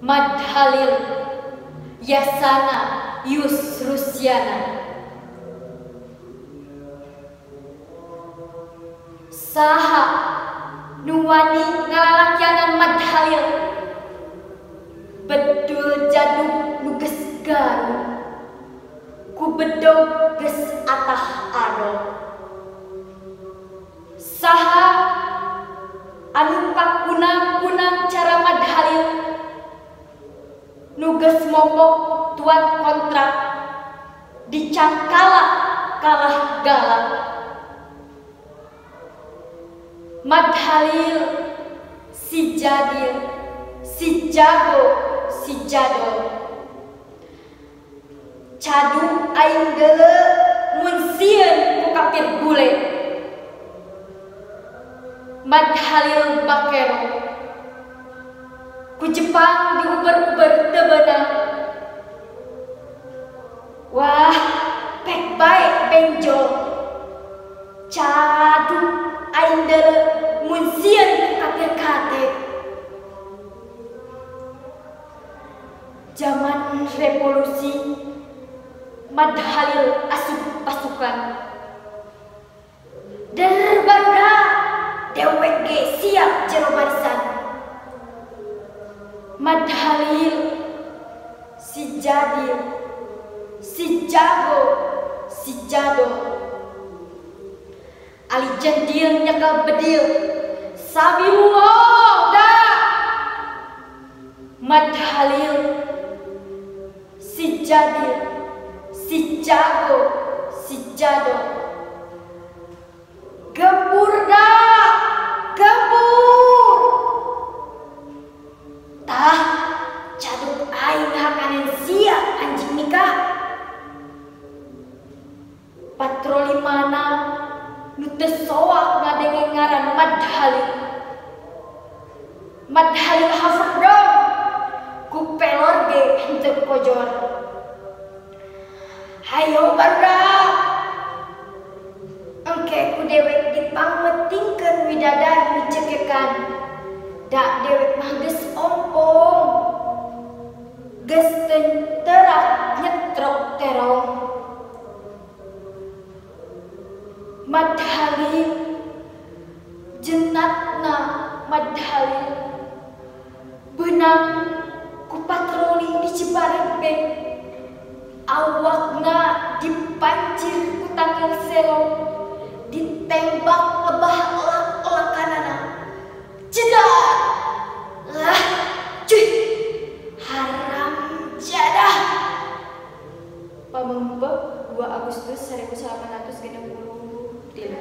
Mad Halil Yasana Yus Rusiana. Saha nu wani ngalalakianan Mad Halil, bedul jadug nu geus garu, ku bedog geus atah aro. Saha anu kakunang-kunang cara Mad Halil, nu geus momok tuan kontrak, dicangkala kalah galak. Mad Halil si jadil, si jago, si jadol. Cadung aing deuleu mun sieun ku kapir bule. Mad Halil bakero, ku Jepang diuber-uber teu beunang. Wah, pek bae benjol. Cadung aing deuleu mun sieun ku kapir kate. Zaman revolusi, Mad Halil asup pasukan. Der barudak dewek ge siap jero barisan. Mad Halil si jadil, si jago, si jadol. Ali jendil nyekel bedil, sabilullah da. Mad Halil si jadil, si jago, si jadol. Gempur da, gempur. Tah, caduk aing hakanen sia anjing nikah. Patroli mana nu teu soak ngadenge ngaran Mad Halil. Mad Halil haverdong, ku pelor ge henteu kojor. Hayo barudak, engke ku dewek dipangmetingkeun widadari nu cekekan. Da dewek mah geus ompong, geus teu terak nyetrok terong. Mad Halil jenatna Mad Halil beunang ku patroli di Cibaregbek. Awakna dipancir ku tangkil selong, ditembak lebah olak-olakanana. Jedar lah cuy, haram jadah. Pamengpeuk 2 Agustus 1863.